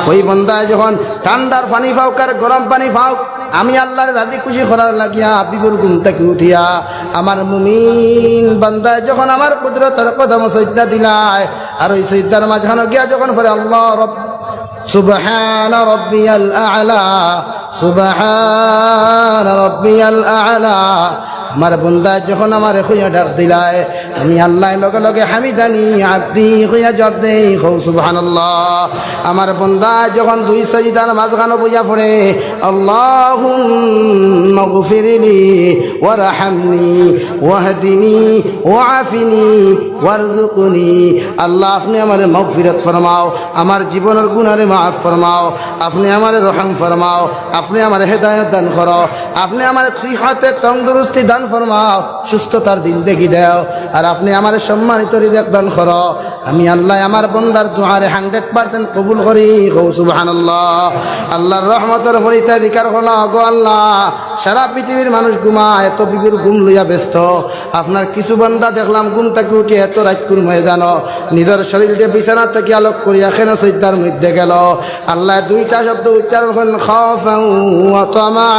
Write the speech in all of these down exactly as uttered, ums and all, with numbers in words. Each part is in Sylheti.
ওই বন্দায় যখন ঠান্ডার পানি পাউক আর গরম পানি পাউক, আমি আল্লাহরে রাজি খুশি করার লাগিয়া বিবুর ঘুম থাকি উঠিয়া আমার মুমিন বন্দায় যখন আমার কুদরতর কদমো সইজদা দিলায়, আর ওই সইজদার মাঝখানো গিয়া যখন পড়ে, আল্লাহ রব-, সুবহান রব্বিয়াল আ'লা, সুবহান রব্বিয়াল আ'লা, আমার বন্দায় যখন আমারে কইয়া ডাক দিলায়, আমি আল্লায় লগে লগে হামিদানি আব্দি কইয়া জবাব দেই, কও সুবহানাল্লাহ। আমার বন্দায় যখন দুই সইজদার মাঝখানো বইয়া পড়ে, আল্লাহুম্মাগফিরলি ওয়ারহামনি ওয়াহদিনি ওয়াআফিনি ওয়ারজুকনি, আল্লাহ, আপনে আমারে মাগফিরাত ফরমাও, আমার জীবনর গুনারে মাফ ফরমাও, আপনে আমারে রহম ফরমাও, আপনে আমারে হেদায়েত দান করো, আপনে আমারে সিহতে তন্দুরুস্তি দান ফরমাও, সুস্থতার দিন দেখি দেও, আর আপনে আমারে সম্মানিত রিজিক দান করো। আমি আল্লায় আমার বন্দার দোয়ারে hundred percent কবুল করি, কও সুবহানাল্লাহ। আল্লাহর রহমতর পরিত্রাধিকার হলো, গো আল্লাহ, সারা পৃথিবীর মানুষ ঘুমায়, এত বিবুর ঘুম লইয়া ব্যস্ত, আপনার কিছু বান্দা দেখলাম ঘুম থাকি উঠিয়া এত রাইতকুর ময়দানো নিজর শরীলরে বিছানা থাকি আলাগ করিয়া কেনে সইজদার মধ্যে গেল। আল্লায় দুইটা শব্দ উচ্চারণ করইন, খাওফান ওয়া তামাআ।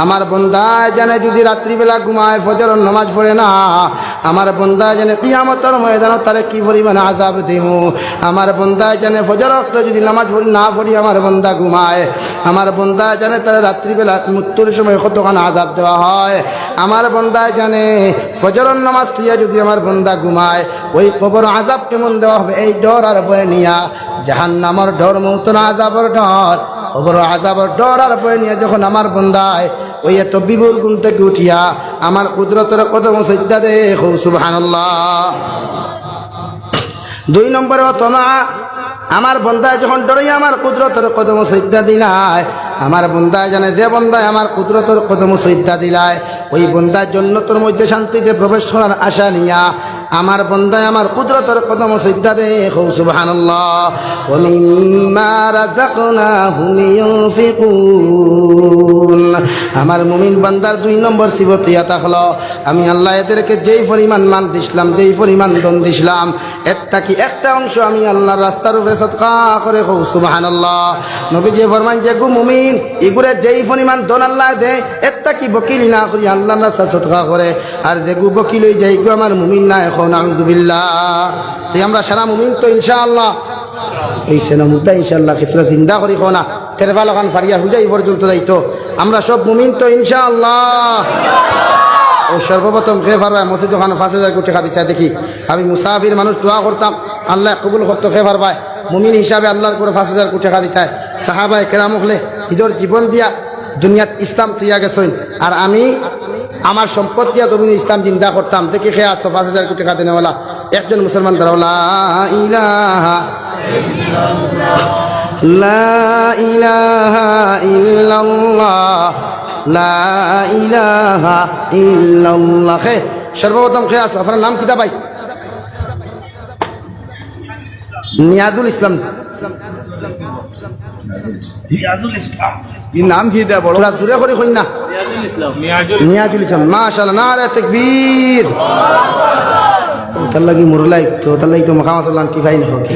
আমার বন্দায় জানে যুদি রাত্রিবেলা ঘুমায়, ফজরর নামাজ পড়ে না, আমার বন্দায় জানে কিয়ামতর ময়দানো তারে কি পরিমাণ আযাব দিমু। আমার বন্দায় জানে ফজর অক্ত যুদি নামাজ পড়ি না পড়ি আমার বন্দা ঘুমায়, আমার বন্দায় জানে তারে রাত্রিবেলা মুত্তুর সময় কতখান আযাব দেওয়া হয়। আমার বন্দায় জানে ফজরর নামাজ থুইয়া যুদি আমার বন্দা ঘুমায়, ওই কবর আযাব কেমন দেওয়া হবে, এই ডর আর ভয় নিয়া, জাহান্নামর ডর, মউতর আযাবর ডর, কবর আযাবর ডর আর ভয় নিয়া যখন আমার বন্দায় ওই এত বিবুর ঘুম থাকি উঠিয়া আমার কুদরতর কদমো সইজদা দে, কও সুবহানাল্লাহ। দুই নম্বরে, ওয়া তামাআ, আমার বন্দায় যখন ডরাইয়া আমার কুদরতর কদমো সইজদা দিলায়, আমার বন্দায় জানে যে বন্দায় আমার কুদরতর কদমো সইজদা দিলায়, ওই বন্দায় জন্নতর মধ্যে শান্তিতে প্রবেশ করার আশা নিয়া আমার বন্দায় আমার কুদরতর কদমো সইজদা দে, কও সুবহানাল্লাহ। ওয়া মিম্মা রাযাকনাহুম ইউনফিকুন। আমার মুমিন বান্দার দুই নম্বর সিফত ইয়া থাকলো, আমি আল্লায় এদেরকে যেই পরিমাণ মাল দিছলাম, যেই পরিমাণ ধন দিছলাম, এর থাকি একটা অংশ আমি আল্লাহর রাস্তার উপরে সদকা করে, কও সুবহানাল্লাহ। নবীজিয়ে ফরমাইন, যেগু মুমিন, ইগুরে যেই পরিমাণ ধন আল্লায় দে, এর থাকি বকিলি না করি আল্লাহর রাস্তাত সদকা করে, আর যেগু বকিল অইযায়, ইগু আমার মুমিন নায়, কও নাউযুবিল্লাহ। তে আমরা সারা মুমিন তো ইনশাআল্লাহ? এই সেনা মুদ্দা ইনশাআল্লাহ, কে তুরা জিন্দা করি কও না। তেরপাল অখান ফাড়িয়া হুজাই পর্যন্ত যাইতো। আমরা সব মুমিন তো ইনশাআল্লাহ? ও সর্বপ্রথম কে পারবায় মসজিদ অখানো পাঁচ হাজার কোটি টেকা দিতা দেখি। আমি মুসাফির মানুষ, দোয়া করতাম, আল্লায় কবুল করতো, কে পারবায়? মুমিন হিসাবে আল্লাহর ঘরো পাঁচ হাজার কোটি টেকা দিতায়। সাহাবায়ে কেরাম অকলে নিজর জীবন দিয়া দুনিয়াত ইসলাম থইয়া গেছইন, আর আমি আমার সম্পদ দিয়া জমিনো ইসলাম জিন্দা করতাম। দেখি কে আছো পাঁচ হাজার কোটি টেকা দেনেওয়ালা? একজন মুসলমান দাঁড়াও, লা ইলাহা, লা ইলাহা ইল্লাল্লাহ, লা ইলাহা ইল্লাল্লাহ। কে? সর্বপ্রথম কে আছো? আপনার নাম কিতা ভাই? নিয়াজুল ইসলাম। নিয়াজুল ইসলাম। ই নাম কিতা বড়? থুড়া জুরে করি কইন না। নিয়াজুল ইসলাম। নিয়াজুল ইসলাম। মাশাআল্লাহ, নারায়ে তাকবীর। তার লাগি মুরলাই তো, তার লাগি তো মাকাম আছে, লান্টি ফাইন হবে।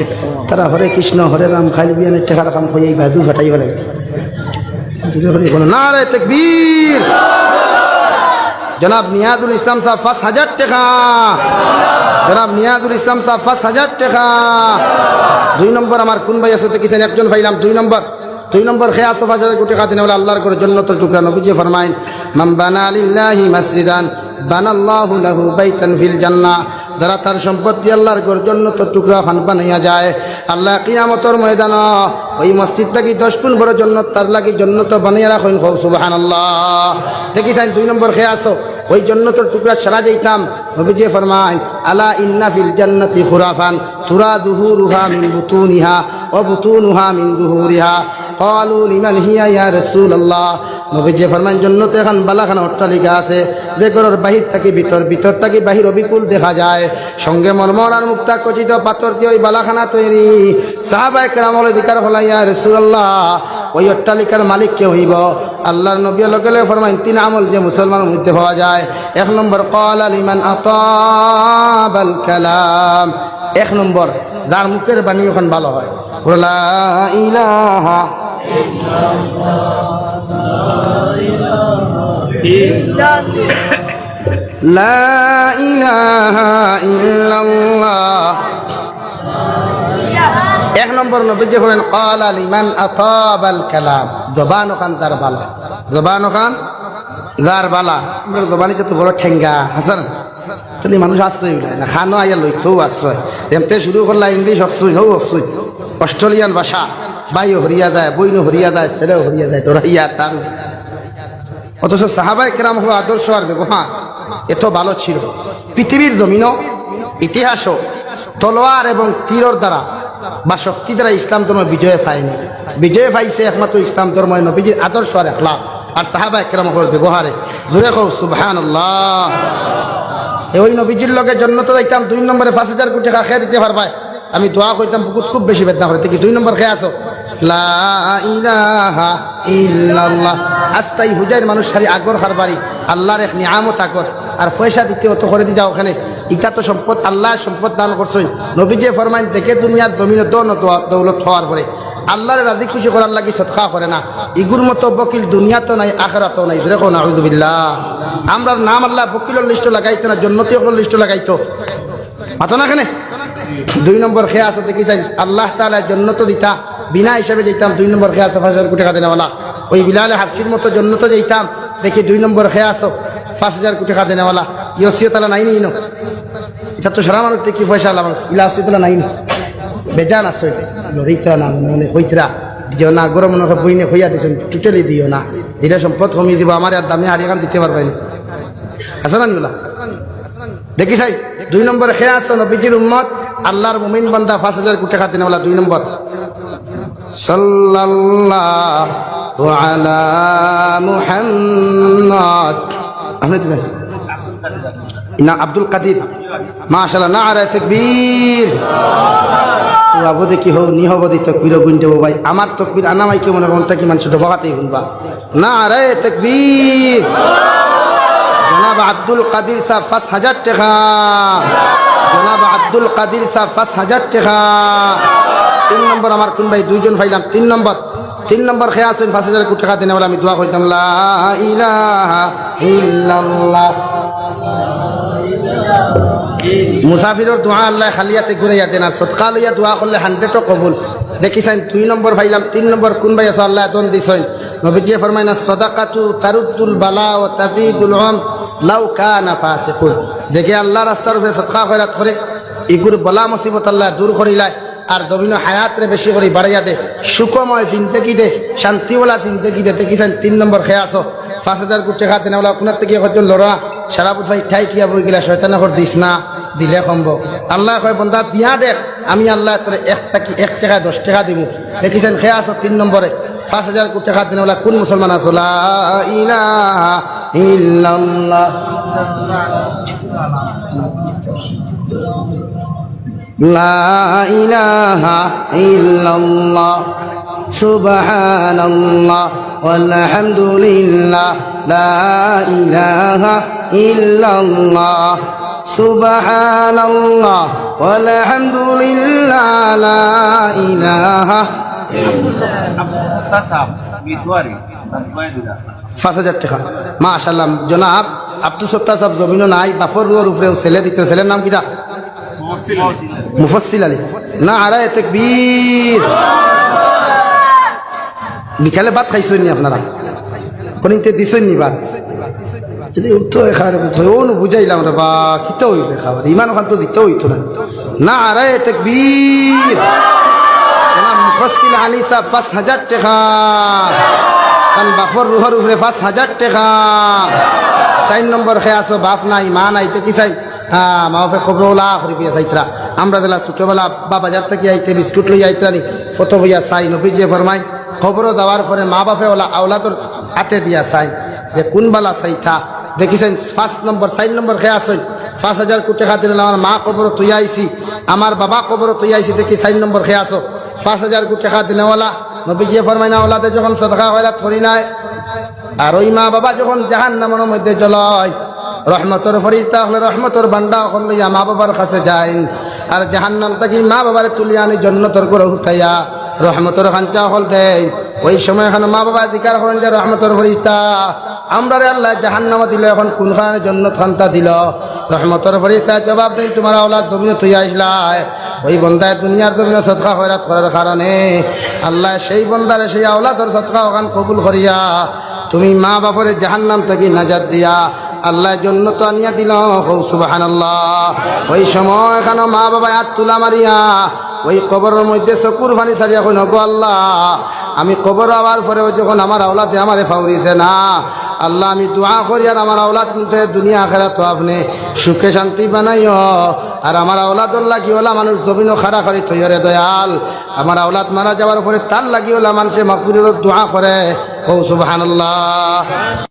তারা হরে কৃষ্ণ, হরে রাম, খালি বিয়ানের টেকার কাম কইয়া এই বাজু ফাটাই ফেলাই। জুরে করি কইন না। নারায়ে তাকবীর। জনাব নিয়াজুল ইসলাম সাব পাঁচ হাজার টেকা। জনাব নিয়াজুল ইসলাম সাব পাঁচ হাজার টেকা। দুই নম্বর আমার কুন ভাই আছে, দেখিছেন একজন পাইলাম। দুই নম্বর, দুই নম্বর কে আছো পাঁচ হাজার কোটি টেকা দেনেওয়ালা? আল্লাহর ঘরো জন্নতর টুকরা। নবীজিয়ে ফরমাইন, মান বানা লিল্লাহি মসজিদান বানাল্লাহু লাহু বাইতান ফিল জান্নাহ। যারা তার সম্পদ দিয়া আল্লাহর ঘর জন্নতর টুকরা অখান বানাইয়া যায়, আল্লায় কিয়ামতর ময়দানো ওই মসজিদ থাকি দশ গুণ বড় জন্নত তার লাগি জন্নতো বানাইয়া রাখইন। কও সুবহানাল্লাহ। দেখিছইন দুই নম্বর কে আছো, ওই জন্নতর টুকরা সারা যাইতাম। নবীজিয়ে ফরমাইন, আলা ইন্না ফিল জান্নাতি গুরাফান তুরা যুহুরুহা মিন বুতুনিহা ওয়া বুতুনুহা মিন যুহুরিহা। ক্বালু লিমান হিয়া ইয়া রাসূলুল্লাহ। নবীজিয়ে ফরমাইন, জন্নতো একখান বালাখানা অট্টালিকা আছে, যে ঘরর বাহির থাকি ভিতর, ভিতর থাকি বাহির অবিকুল দেখা যায়। সঙ্গে মরমর আর মুক্তাখচিত পাথর দিয়া ওই বালাখানা তৈরি। সাহাবায়ে কেরাম অকলে জিকার করলা, ইয়া রাসূলুল্লাহ, ওই অট্টালিকার মালিক কে অইবো? আল্লাহর নবীয়ে লগে লগে ফরমাইন, তিন আমল যে মুসলমানর মধ্যে পাওয়া যায়। এক নম্বর, ক্বালা লিমান আতাবাল কালাম। এক নম্বর, যার মুখের বাণী অখান ভালা হয়। لا إله إلا الله. لا إله إلا الله. এক নম্বর নবীজি বলেন, قال لمن أطاب الكلام. জবান অখান যার বালা। জবান অখান যার বালা। আমরার জবানিত তো বড় ঠেঙ্গা, হাছানা? তাইলে মানুষ আশ্রয় উলায় না, খানো আইয়া লইতো আশ্রয়। এমতে শুরু করলা ইংলিশ অকসুই, হউ অকসুই, অস্ট্রেলিয়ান ভাষা, ভাইও হরিয়া যায়, বইনও হরিয়া যায়, ছেলেও হরিয়া যায়, ডরাইয়া তার। অথচ সাহাবায়ে কেরাম অকলর আদর্শ আর ব্যবহার এত ভালো ছিল। পৃথিবীর জমিনও, ইতিহাসও তলোয়ার এবং তীরর দ্বারা বা শক্তি দ্বারা ইসলাম ধর্ম বিজয় পায়নি। বিজয় পাইছে একমাত্র ইসলাম ধর্ম, নবীজির আদর্শ আর এখলাক আর সাহাবায়ে কেরাম অকলর ব্যবহারে। জোরে কও সুবহানাল্লাহ। এ ওই নবীজির লগে জন্নতো যাইতাম, দুই নম্বরে পাঁচ হাজার কোটি টেকা কে দিতে পারবায়? আমি দোয়া করতাম, বুকুত খুব বেশি বেদনা করে। দেখি দুই নম্বর কে আছো? লা ইলাহা ইল্লাল্লাহ। আস্তাই হুজাইর মানুষ সারি আগর কারবারি, আল্লাহর এক নিয়ামত আগর। আর পয়সা দিতে অত করে দি যাও ওখানে, ইটা তো সম্পদ, আল্লায় সম্পদ দান করছইন। নবীজিয়ে ফরমাইন, দেখে দুনিয়ার জমিনো ধন ও দৌ-, দৌলত হওয়ার পরে আল্লাহরে রাজি খুশি করার লাগি সদকা করে না, ইগুর মতো বকিল দুনিয়াত নাই, আখেরাতও নাই। জোরে কও নাউজুবিল্লাহ। আমরার নাম আল্লায় বকিলর লিস্টো লাগাইতো না, জন্নতি অকলর লিস্টো লাগাইতো। মাতো না কেনে? দুই নম্বর কে আছো দেখি চাইন, আল্লাহ তাআলায় জন্নতো দিতা, বিনা হিসাবে যাইতাম। দুই নম্বর কে আছো পাঁচ হাজার কোটি টেকা দেনেওয়ালা? ওই বিলালে হাবশির মতো জন্নতো যাইতাম, দেখি দুই নম্বর কে আছো পাঁচ হাজার কোটি টেকা দেনেওয়ালা? ইয়সিও তালা নাই নি ইনো? ইটা তো সারা মানুষ দেখি পয়সাআলা মানুষ, ইলা ইয়সিও তালা নাই নি? বেজান আছো, লড়িতরা না, মনে মনে কইতরা, দিও না, গরম মনে হয় বইনে কইয়া দিছইন, টোটালি দিও না। দিলে সম্পদ কমিয়ে দিব, আমার আর দামি হাড়ি খান দিতে পারবায় না। আছে না নিউলা? দেখি চাই, দুই নম্বরে কে আছো নবীজির উম্মত, আল্লাহর মুমিন বান্দা, পাঁচ হাজার কোটি টেকা দেনেওয়ালা, দুই নম্বর। সাল্লাল্লাহু আলা মুহাম্মদ। আপনি দিবেন? না, আব্দুল কাদির। মাশাআল্লাহ, নারায়ে তাকবীর। বাবু দেখি হো, নি হব দি তকবীর গুনতে ভাই। আমার তকবীর আনা মাইকে মনে কোনটা কি মানুষ ডবাকাতেই শুনবা। নারায়ে তাকবীর। জনাব আব্দুল কাদির সাহেব পাঁচ হাজার টেকা। জনাব আব্দুল কাদির সাহেব পাঁচ হাজার টেকা। তিন নম্বর আমার কোন ভাই? দুইজন পাইলাম। তিন নম্বর, তিন নম্বর কে আছইন পাঁচ হাজার কোটি টেকা দেনেওয়ালা, আমি দোয়া করতাম, লা ইলাহা ইল্লাল্লাহ। মুসাফিরর দোয়া আল্লায় খালি আতে ঘুরাইয়া দেইন, আর সদকা লইয়া দোয়া করলে হান্ড্রেডও কবুল। দেখি চাইন, দুই নম্বর পাইলাম, তিন নম্বর কোন ভাই আছো আল্লায় ধন দিছইন? নবীজিয়ে ফরমাইন, "আস-সাদাকাতু তারুদ্দুল বালা ওয়া তাজিদুল উমর লাউ কানা ফাসিকুন।" যে কে আল্লাহর রাস্তার উপরে সদকা খয়রাত করে, ইগুর বালা মুসিবত আল্লায় দূর করিলায়, আর জমিনো হায়াতরে বেশি করি বাড়াইয়া দে, সুখময় জিন্দেগি দে, শান্তিওয়ালা জিন্দেগি দে। দেখি চাইন, তিন নম্বর কে আছো, পাঁচ হাজার কোটি টেকা দেনেওয়ালা, কোনার থেকে কয়জন লড়া, সারা বুঝাই ঠাই কিয়া বই গেলা, শয়তানে কর দিস না, দিলে কমবো। আল্লায় কয়, বন্দা, দিয়া দেখ, আমি আল্লায় তোরে এক থাকি এক টেকা দশ টেকা দিমু। দেখি চাইন, কে আছো তিন নম্বরে, পাঁচ হাজার কোটি টেকা দেনেওয়ালা কোন মুসলমান আছো? লা ইলাহা ইল্লাল্লাহ। লা ইলাহা ইল্লাল্লাহ, সুবহানাল্লাহ, ওয়ালহামদুলিল্লাহ, লা ইলাহা ইল্লাল্লাহ, সুবহানাল্লাহ, ওয়ালহামদুলিল্লাহ, লা ইলাহা। আব্দুল সত্তার সাহেব, গিদওয়ারি, তার কয়ে দিলা। পাঁচ হাজার টেকা। মাশাআল্লাহ, জনাব আব্দুল সত্তার সাহেব জমিনো নাই, বাপর রুহর উপরে ছেলে দিতে, ছেলের নাম কিতা? মুফাসসিল আলী। মুফাসসিল আলী। নারায়ে তাকবীর। বিকালে ভাত খাইছইন নি আপনারা? কোনদিন তে দিছইন নি ভাত? যদি উঠো এখানে উঠো, ও নু বুঝাইলাম রে বা, কিতা হইবে খাবার? ইমান ওখান তো দিতে হইতো না। নারায়ে তাকবীর। জনাব মুফাসসিল আলী সাহেব পাঁচ হাজার টেকা। কারণ বাপর রুহর উপরে পাঁচ হাজার টেকা। চাইর নম্বর কে আছো, বাপ নাই, মা নাই, তে কি চাই? হ্যাঁ, মা বাপে কবর ওলা করি বিয়া চাইতরা। আমরা দিলা ছোটবেলা বা বাজার থাকি আইতে বিস্কুট লই আইতরা নি, কত বইয়া চাই, নবীজিয়ে ফরমাইন, কবরো যাওয়ার পরে মা বাপে ওলা আওলাদর আতে দিয়া চাইন যে কোন বালা চাইতা। দেখি চাইন পাঁচ নম্বর, চাইর নম্বর কে আছইন, পাঁচ হাজার কোটি টেকা দিলেন, আমার মা কবরো থইয়া আইছি, আমার বাবা কবরো থইয়া আইছি, দেখি চাইর নম্বর কে আছো, পাঁচ হাজার কোটি টেকা দিনেওয়ালা। নবীজিয়ে ফরমাইন, আওলাদে যখন সদকা খয়রাত করিলায়, আর ওই মা বাবা যখন জাহান্নামর মধ্যে জ্বলয়, রহমতর ফরিস্তা অকলে রহমতর ভান্ডা অকল লইয়া মা বাবার কাছে যাইন, আর জাহান্নাম থাকি মা বাবারে তুলিয়া আনি জন্নতর ঘরো হুতাইয়া রহমতর খাঞ্চা অকল দেইন। ওই সময় এখানো মা বাবায় জিকার করইন যে, "রহমতর ফিরিস্তা, আমরারে আল্লায় জাহান্নামো দিল, এখন কুন খানে জন্নত খান্তা দিল?" রহমতর ফিরিস্তায় জবাব দেইন, "তুমার আওলাদ জমিনো থইয়া আইছলায়, ওই বন্দায় দুনিয়ার জমিনো সদকা খয়রাত করার কারণে আল্লায় সেই বন্দারে সেই আওলাদর সদকা অখান কবুল করিয়া তুমি মা বাপরে জাহান্নাম থাকি নাজাত দিয়া আল্লায় জন্নতো আনিয়া দিল।" কও সুবহানাল্লাহ। ওই সময় এখানো মা বাবায় আত তুলা মারিয়া ওই কবরর মধ্যে চকুর পানি ছাড়িয়া কইন, "ওগো আল্লাহ, আমি কবর আওয়ার পরেও যখন আমার আওলাদে আমারে ফাউরিছে না, আল্লাহ, আমি দোয়া করি আর আমার আওলাদ মুখে দুনিয়া আখেরাতো আপনে সুখে শান্তি বানাইও, আর আমার আওলাদর লাগি অলা মানুষ জমিনো খাড়া খাড়ি থইও রে দয়াল, আমার আওলাদ মারা যাওয়ার পরে তার লাগি অলা মানষে মাগফিরাতর দোয়া করে।" কও সুবহানাল্লাহ।